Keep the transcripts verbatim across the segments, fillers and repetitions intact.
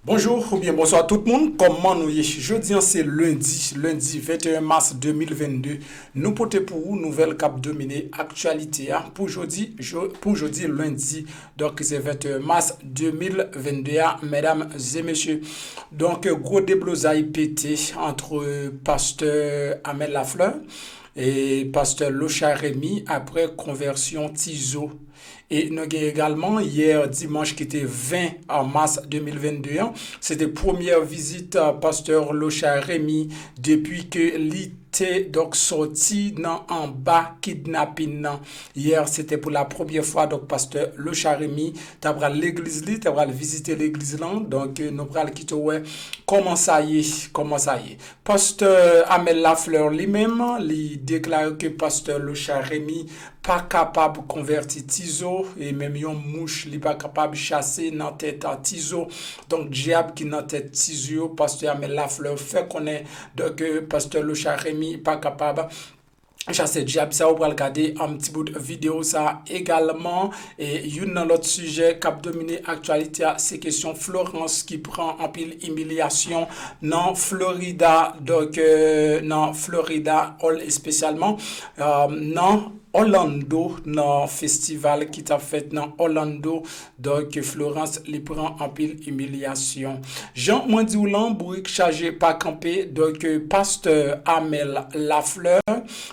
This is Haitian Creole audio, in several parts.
Bonjou oubyen bonswa tout moun, kòman nou ye? Jodi a se lendi, lendi venteyen mas de mil vennde. Nou pote pou ou nouvèl k ap domine aktyalite a pou jodi, jo- pou jodi lendi. Donk se venteyen mas de mil vennde a, medam e mesye. Donk gwo deblozay pete ant pastè Amel Lafleur e pastè Lochard Remy apre konvèsyon Tizo. E nou gen egalman yè dimanch ki te ven mas de mil vennde an, se te premyè vizit pastè Lochard Remy depi ke li te donk sòti nan anba kidnapin nan. Yè se te pou la premyè fwa donk pastè Lochard Remy ta pral legliz li, ta pral vizite legliz lan. Donk nou pral kite w wè kòman sa ye, kòman sa ye. Pastè Amel Lafleur li menm, li deklare ke pastè Lochard Remy pa kapab konvèti Tizo, e menm yon mouch li pa kapab chase nan tèt a Tizo. Donk dyab ki nan tèt Tizo yo, pastè Amel Lafleur fè konnen donk pastè Lochard Remy pa kapab chase dyab sa. Ou pral gade yon ti bout videyo sa egalman. E youn nan lòt sijè k ap domine aktyalite a, se kesyon Florence ki pran anpil imilyasyon nan Florida. Donk nan Florida, espesyalman nan Orlando, nan festival ki t ap fèt nan Orlando. Donk Florence li pran anpil imilyasyon. Jan mwen di w lan, bourik chaje pa kanpe. Donk pastè Amel Lafleur,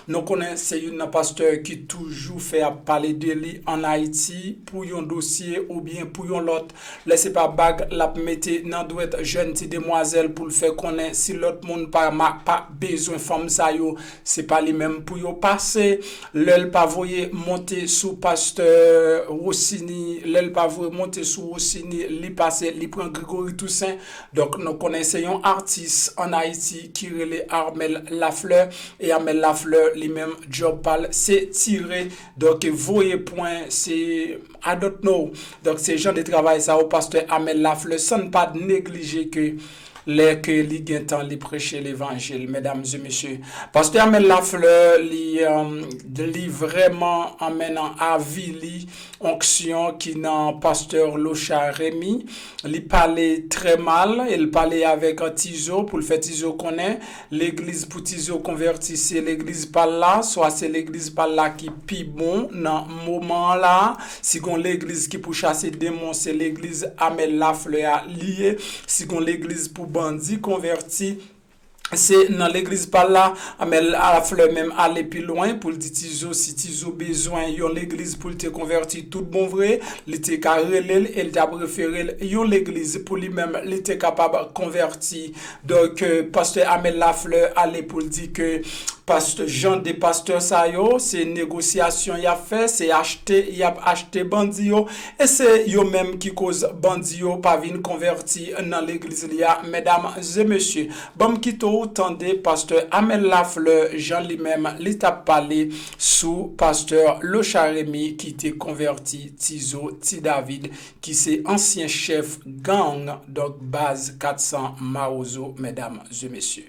nou konnen se youn nan pastè ki toujou fè ap pale de li ann Ayiti pou yon dosye oubyen pou yon lòt. Lè se pa bag l ap mete nan dwèt jèn ti demwazèl pou l fè konnen si lòt moun pa ma- pa bezwen fanm sa yo, se pa li menm pou yo pase. Lè l pa voye monte sou pastè Rosini, lè l pa voye monte sou Rosini, li pase, li pran Gregory Toussaint. Donk nou konnen se yon atis ann Ayiti ki rele Amel Lafleur. E Amel Lafleur li menm, djòb pa l se tire. Donk voye pwen, se I don't know. Donk se jan de travay sa yo pastè Amel Lafleur, san n pa neglije ke lè ke li gen tan li preche levanjil, medam e mesye. Pastè Amel Lafleur li li vrèman anmenn avili onksyon ki nan pastè Lochard Remy. Li pale trè mal, e l pale avèk Tizo pou l fè Tizo konnen legliz pou Tizo konvèti se legliz pa l la, swa se legliz pa l la ki pi bon nan moman an la. Si gon legliz ki pou chase demon, se legliz Amel Lafleur a li ye. Si gon legliz pou bandi konvèti, se nan legliz pa l la. Amel Lafleur menm ale pi lwen pou l di Tizo, si Tizo bezwen yon legliz pou l te konvèti tout bon vre, li te ka rele l e l t ap refere l yon legliz pou li menm li te kapab konvèti. Donk pastè Amel Lafleur ale pou l di ke pastè, jan de pastè sa yo, se negosyasyon y ap fè, se achte y ap achte bandi yo, e se yo menm ki koz bandi yo pa vin konvèti nan legliz li a. Medam e mesye, ban m kite w tande pastè Amel Lafleur jan li menm li t ap pale sou pastè Lochard Remy ki te konvèti Tizo Ti David, ki se ansyen chèf gang, donk baz kat san Mawozo, medam e mesye.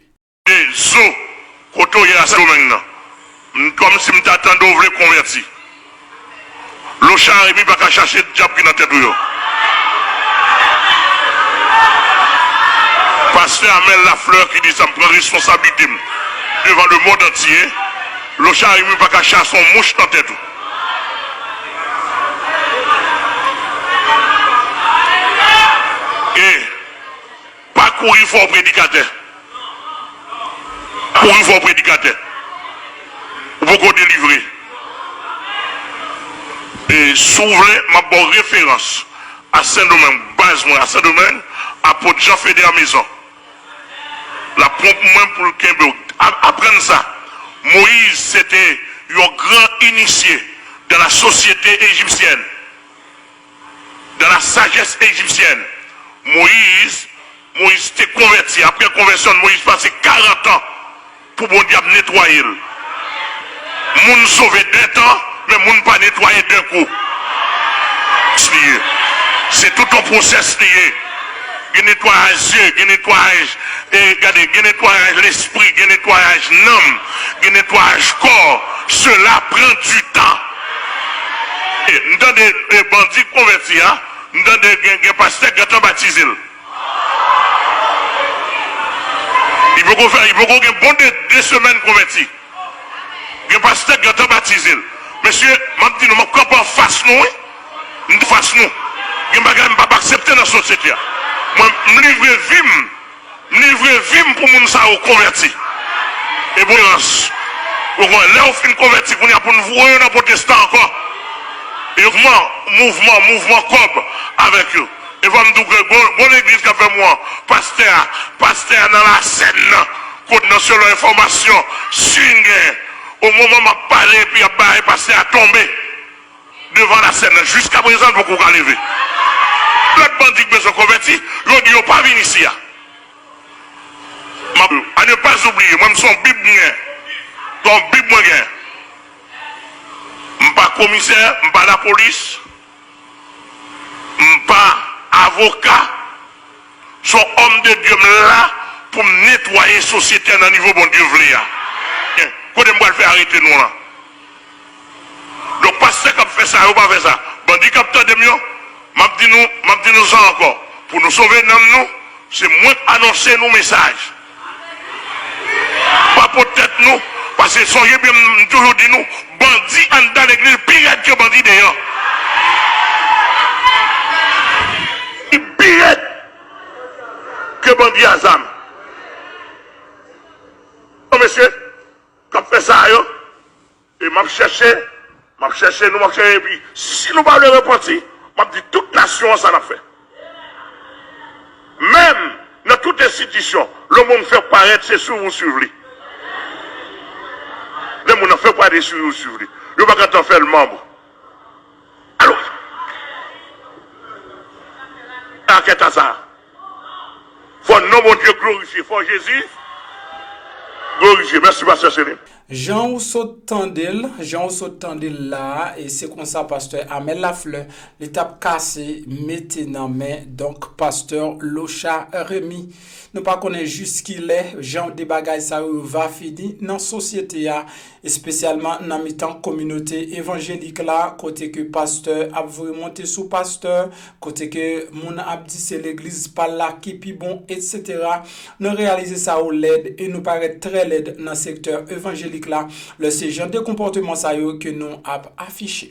Zo, kote w ye a Sendomeng nan? M kòmsi m ta tande w vle konvèti. Lochard Remy pa ka chache dyab ki nan tèt ou yo. Pastè Amel Lafleur ki di sa, m pran responsablite m devan lemond antye. Lochard Remy pa ka chase yon mouch nan tèt ou. E pa kouri fè w predikatè. Kouri fè w predikatè. Ou poko delivre. E si w vle, m ap ba w referans a Sendomeng, baz mwen a Sendomeng, apot Jean Feder Maison. L ap pran pou mwen pou l kenbe w. A- Aprann sa. Moyiz se te yon gran inisye dans la société égyptienne. Dans la sagesse égyptienne, Moyiz, Moyiz te konvèti. Apre konvèsyon l, Moyiz pase karant an pou Bondye ap netwaye l. Moun sove de tan, men moun pa netwaye de kou. Li ye. Se tout yon pwosès li ye. Gen netwayaj zye, gen netwayaj, e gade, gen netwayaj lespri, gen netwayaj nanm, gen netwayaj kò. Cela prend du temps. E, m tande e, bandi konvèti a, m tande gen, gen pastè k gentan batize l. Konvèti, poko gen bon de, de semèn konvèti. Gen pastè k gentan batize l. Mesye, m ap di nou, m ap kanpe anfas nou, wi. M di fas nou. Gen bagay m p ap aksepte nan sosyete a. Mwen, m livre vi m. M livre vi m pou moun sa yo konvèti. E bon, rans. Ou konprann, lè yo fin konvèti, kounye a pou n voye yo nan pwotestan ankò. E yo kòman mouvman, mouvman kòb avèk yo. E fò m di w ke bon, bon legliz k ap fè mwen, pastè a, pastè a nan lasèn nan, kot nan selon enfòmasyon, si n gen, o moman m ap pale epi y ap bay pastè a tonbe devan lasèn nan, jiskaprezan l poko ka leve. Lòt bandi k bezwen konvèti, yo di yo pa vin isi a. M ap, à ne pas oublier, mwen m se yon bib m gen, se yon bib mwen gen. M pa komisè, m pa lapolis, m pa avoka, se yon òm de Dye m la pou m netwaye sosyete a nan nivo Bondye vle a. Kote m pral fè arete nou la? Donk, pastè k ap fè sa yo pa fè sa. Bandi k ap tande m yo, m ap di nou, m ap di nou sa ankò. Pou nou sove nanm nou, se mwen k anonse nou mesaj. Pa pot tèt nou, paske sonje byen m toujou di nou, bandi anndan legliz pi rèd ke bandi deyò. Li pi rèd ke bandi a zam. Non, mesye, k ap fè sa yo, e m ap chèche, m ap chèche nou, m ap chèche, epi si nou pa vle repanti, m ap di tout nasyon an sa n ap fè. Menm nan tout enstitisyon, le moun fè parèt se swiv ou swiv li. Lè moun nan fè parèt se swiv ou swiv li. Yo pa gentan fè l manm. Alo! Akèt a sa. Fò non Bondye glorifye, fò Jezi glorifye. Mèsi, pastè Selim. Jan ou sot tande l, jan ou sot tande l la a, e se konsa pastè Amel Lafleur, li t ap kase mete nan men, donk, pastè Locha Remy. Nou pa konnen jiskilè jan de bagay sa yo va fini nan sosyete a, espesyalman nan mitan kominote evanjelik la, kote ke pastè ap voye monte sou pastè, kote ke moun ap di se legliz pa l la ki pi bon, etsetera. Nou reyalize sa yo lèd e nou parèt trè lèd nan sektè evanjelik la, lè se jan de konpòteman sa yo ke nou ap afiche.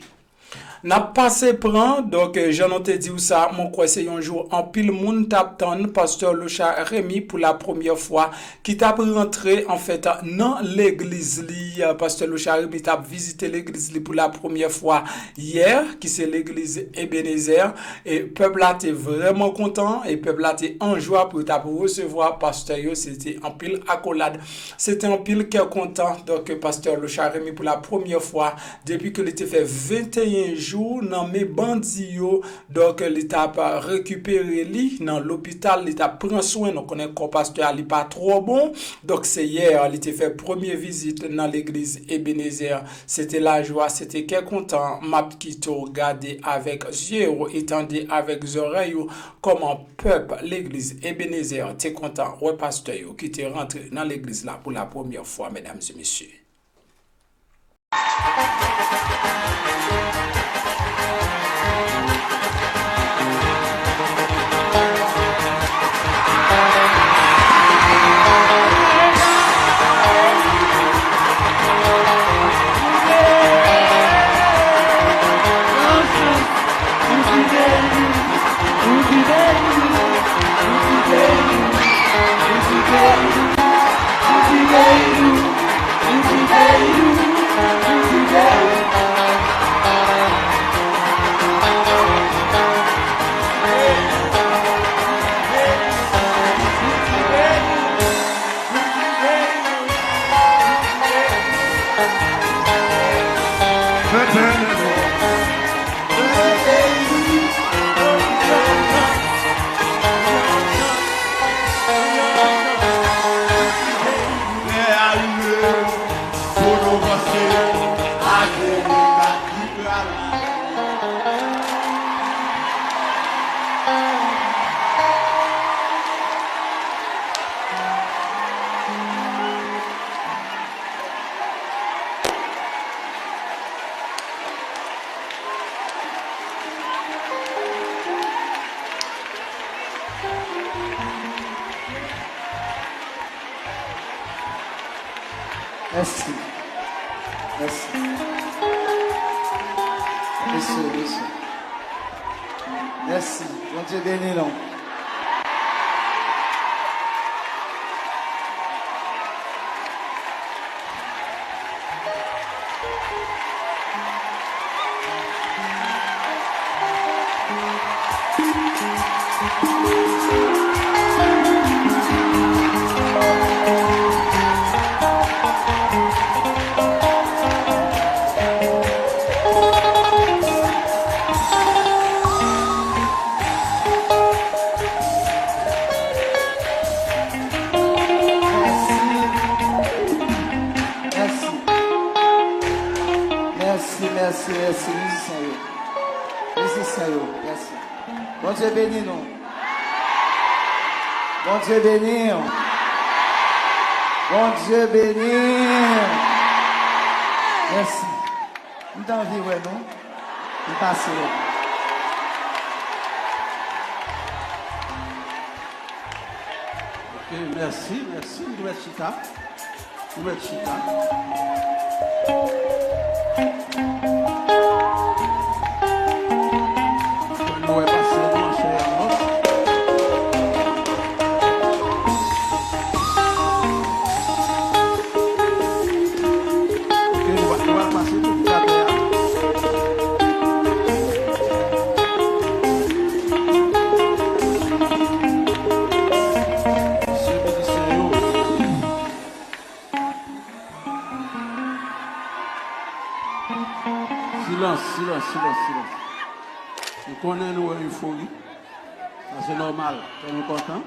N ap pase pran, donk, jan nou te di w sa, mwen kwè se yon jou anpil moun t ap tann pastè Locha Remy pou la premyè fwa ki t ap rantre, anfèt, nan legliz li. Pastè Locha Remy t ap vizite legliz li pou la premyè fwa yè, ki se legliz Ebenezer. E pèp la te vrèman kontan, e pèp la te an jwa pou yo t ap resevwa pastè yo. Se te anpil akolad, se te anpil kè kontan. Donk, pastè Locha Remy, pou la premyè fwa, depi ke li te fè venteyen jou nan men bandi yo, donk, li t ap rekipere li nan lopital, li t ap pran swen. Nou konnen kò pastè a, li pa twò bon. Donk, se yè li te fè premye vizit nan legliz Ebenezer. Se te lajwa, se te kè kontan. M ap kite w gade avèk zye w e tande avèk zòrèy ou kòman pèp legliz Ebenezer te kontan wè pastè yo ki te rantre nan legliz la pou la premyè fwa, medam e mesye. Mèsi. Mèsi. Mèsi, mèsi. Mèsi. Bondye beni nou. Mèsi. Mèsi. Mèsi, mèsi, mèsi, mizisyen yo. Mizisyen yo, mèsi. Bondye beni nou. Bondye beni w. Bondye beni w. Mèsi. M t anvi wè nou. M pase wè nou. Ok, mèsi, mèsi. Nou mèt chita. Nou mèt chita. Nou wè pase nan chè a, non? Ok, nou va, nou va pase tout atè a. Mesye mizisyen yo. Silans, silans, silans, silans. Nou konnen nou wè efori. Sa se nòmal. Kè nou kontan.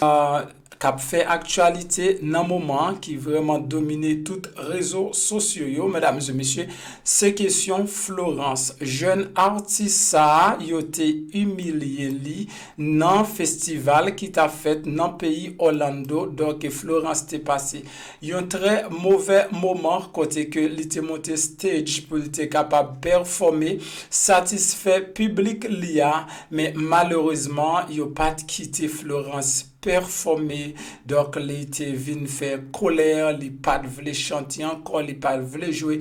Ah, k ap fè aktyalite nan moman an, ki vrèman domine tout rezo sosyo yo, medam e mesye, se kesyon Florence. Jèn atis sa a, yo te imilye li nan festival ki t ap fèt nan peyi Orlando. Donk, Florence te pase yon trè movè moman kote ke li te monte stage pou li te kapab pèfòme, satisfè piblik li a, men malerezman, yo pa t kite Florence pèfòme. Donk, li te vin fè kolè, li pa t vle chante ankò, li pa t vle jwe,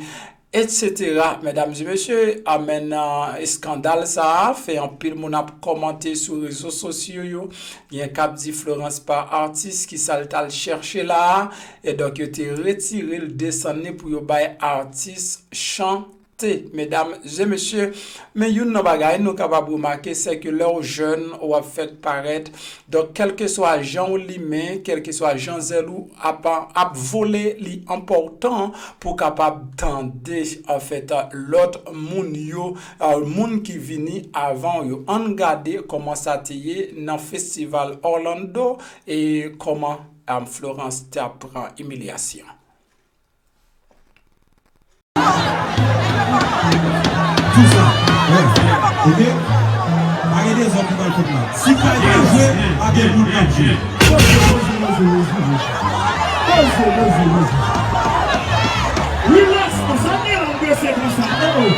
etsetera. Medam e mesye, amèn, ah, eskandal sa a fè anpil moun ap kòmante sou rezo sosyo yo. Gen k ap di Florence pa atis, ki sa l t al chèche la a? E donk, yo te retire l, desann li pou yo bay atis chan te, medam e mesye. Men youn nan bagay nou kapab remake, se ke lè w jèn, w ap fèk parèt. Donk, kèlkeswa jan w limen, kèlkeswa jan zèl ou ap, ap vole, li enpòtan pou w kapab tande, anfèt, lòt moun yo, euh, moun ki vini avan w yo. Ann gade kòman sa te ye nan festival Orlando e kòman, euh, Florence te ap pran imilyasyon. Tou sa, wè, oke? Pa gen dezòd ki pral fèt la. Si kay pa jwe, pa gen moun k ap jwe. Poze, poze, poze, poze, poze. Poze, poze, poze. Relax, konsa, gen lòt mesye konsa, oh.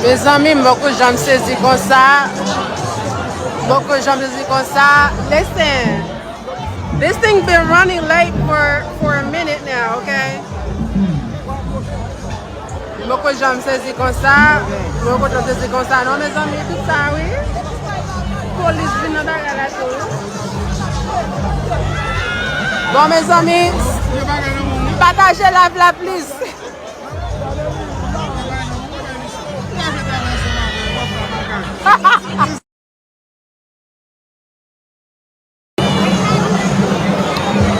Mezanmi, m poko janm sezi konsa. M poko janm sezi konsa. Listen, this thing been running late for, for a minute now, okay? M poko janm sezi konsa. M poko janm sezi konsa, non, mezanmi, tout sa, wi. Polis vin nan bagay la tou. Bon, mezanmi, pataje live la, please.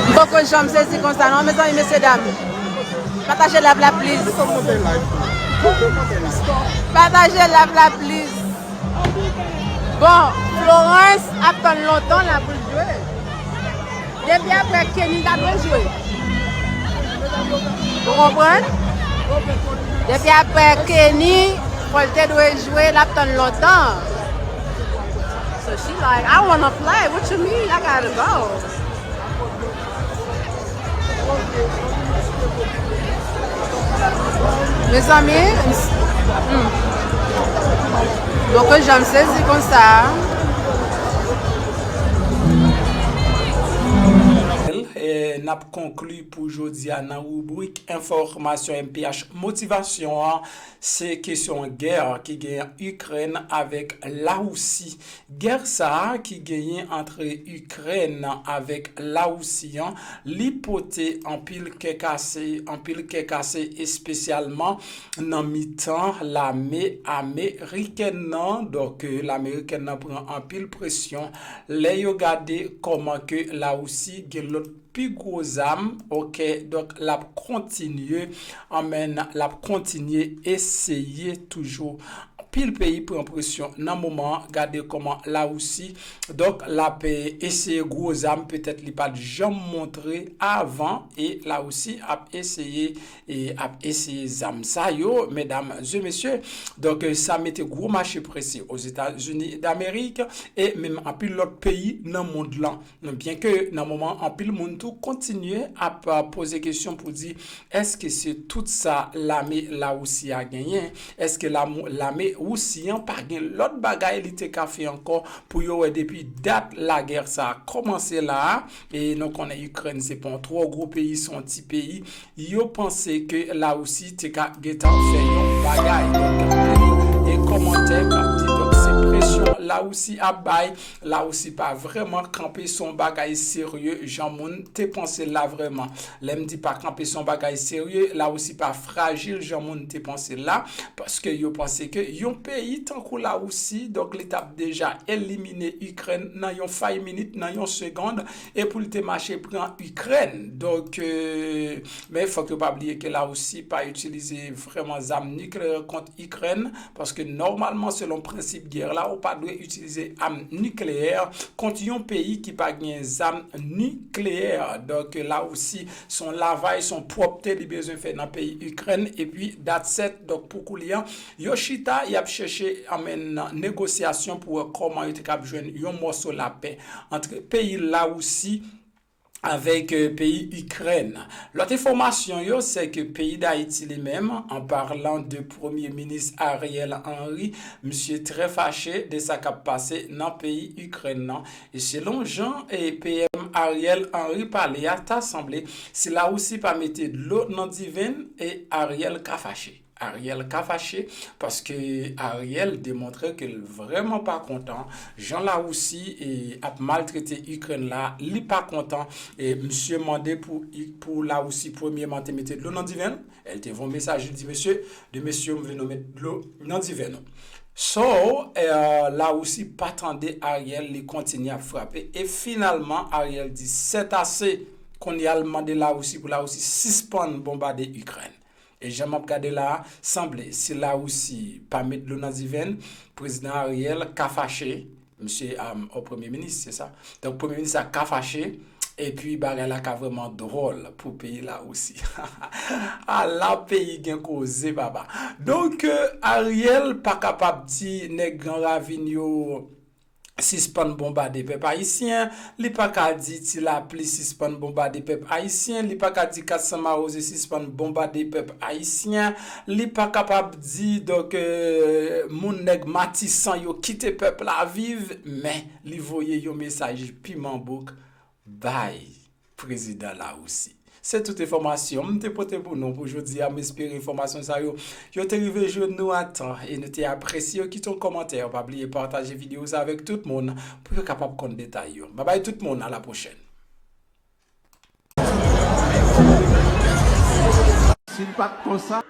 M poko janm sezi konsa, non, mezanmi, mesye dam. Pataje live la, please. Pataje live la, please. Bon, Florence ap tann lontan la pou l jwe. Depi apre Kenny ta dwe jwe. Ou konprann? Depi apre Kenny, fò l te dwe jwe, l ap tann lontan. So she like, "I wanna play. What you mean? I gotta go." Mezanmi, m s-, hmm. M poko janm sezi konsa. E, n ap konkli pou jodi a nan ribrik enfòmasyon M P H Motivasyon an. Se kesyon gè ki genyen Ikrèn avèk Lawousi. Gè sa a ki genyen antre Ikrèn avèk Lawousi an, li pote anpil kè kase, anpil kè kase espesyalman nan mitan lame amerikèn nan. Donk, lame amerikèn nan pran anpil presyon lè yo gade kòman ke Lawousi gen lòt pi gwo zam, oke, donk l ap kontinye, anmèn, l ap kontinye eseye toujou. Anpil peyi pran presyon nan moman an, gade kòman Lawousi, donk, l ap, eh, eseye gwo zam, petèt li pa t janm montre avan, e Lawousi ap eseye, e ap eseye zam sa yo, medam e mesye. Donk, eh, sa mete gwo mache prese Ozetazini Damerik, e menm anpil lòt peyi nan mond lan. Byenke nan moman an, anpil moun tou kontinye ap, a, poze kesyon pou di, èske se tout sa lame Lawousi a genyen? Èske lamo-, lame Wousi an pa gen lòt bagay li te ka fè ankò pou yo wè depi dat lagè sa a kòmanse la a? E nou konnen Ikrèn se pa yon twò gwo peyi, se yon ti peyi. Yo panse ke Lawousi te ka gentan fè yon bagay. Donk, e kòmantè k ap di, donk, se presyon Lawousi ap bay. Lawousi pa vrèman kanpe sou yon bagay serye, jan moun te panse l la vrèman. Lè m di pa kanpe sou yon bagay serye, Lawousi pa frajil, jan moun te panse l la, paske yo panse ke yon peyi tankou Lawousi, donk, li t ap deja elimine Ikrèn nan yon fay minit, nan yon segond, e pou l te mache pran Ikrèn. Donk, e, men fòk yo pa bliye ke Lawousi pa itilize vrèman zam nikleyè kont Ikrèn, paske nòmalman, selon prensip gè la, ou pa dwe itilize am nikleyè kont yon peyi ki pa gen zam nikleyè. Donk, Lawousi, se yon lavay, se yon pwòpte li bezwen fè nan peyi Ikrèn, epi that's it. Donk, pou koulye a, yo chita, y ap chèche anmenn negosyasyon pou wè kòman yo te kab jwenn yon mòso lapè ant peyi Lawousi avèk, euh, peyi Ikrèn. Lòt enfòmasyon yo, se ke peyi Dayiti li menm, an palan de Premye Minis Ariel Henry, misye trè fache de sa k ap pase nan peyi Ikrèn nan. E selon jan e P M Ariel Henry pale a, ta sanble si Lawousi pa mete dlo nan diven, e Ariel ka fache. Ariel ka fache, paske Ariel demontre ke l vrèman pa kontan jan Lawousi, e, ap maltrete Ikrèn la, li pa kontan. E misye mande pou, pou Lawousi premyèman te mete dlo nan diven l. El te voye yon mesaj, li di, mesye, de mesye, m vle nou met dlo nan diven nou. So, e, Lawousi pa tande Ariel, li kontinye ap frape. E finalman, Ariel di, c'est assez. Kounye a l mande Lawousi pou Lawousi sispann bonbade Ikrèn. E jan m ap gade la a, sanble si Lawousi pa met dlo nan diven, prezidan Ariel ka fache, misye, um, o premye minis, se sa. Donk, premye minis la ka fache, epi bagay la ka vrèman dwòl pou peyi Lawousi. Ala peyi gen koze, papa. Donk, euh, Ariel pa kapab di nèg Gran Ravin yo sispann bonbade pèp ayisyen, li pa ka di Ti Lapli sispann bonbade pèp ayisyen, li pa ka di Kat San Mawozo sispann bonbade pèp ayisyen, li pa kapab di, donk, euh, moun nèg Matisan yo kite pèp la viv, men li voye yon mesaj piman bouk bay prezidan Lawousi. Se tout enfòmasyon m te pote pou nou pou jodi a. M espere enfòmasyon sa yo, yo te rive jwenn nou a tan e nou te apresye yo. Kite yon kòmantè, pa bliye pataje videyo sa avèk tout moun pou yo kapab konn detay yo. Babay tout moun, a la pwochèn. Si l pa t konsa,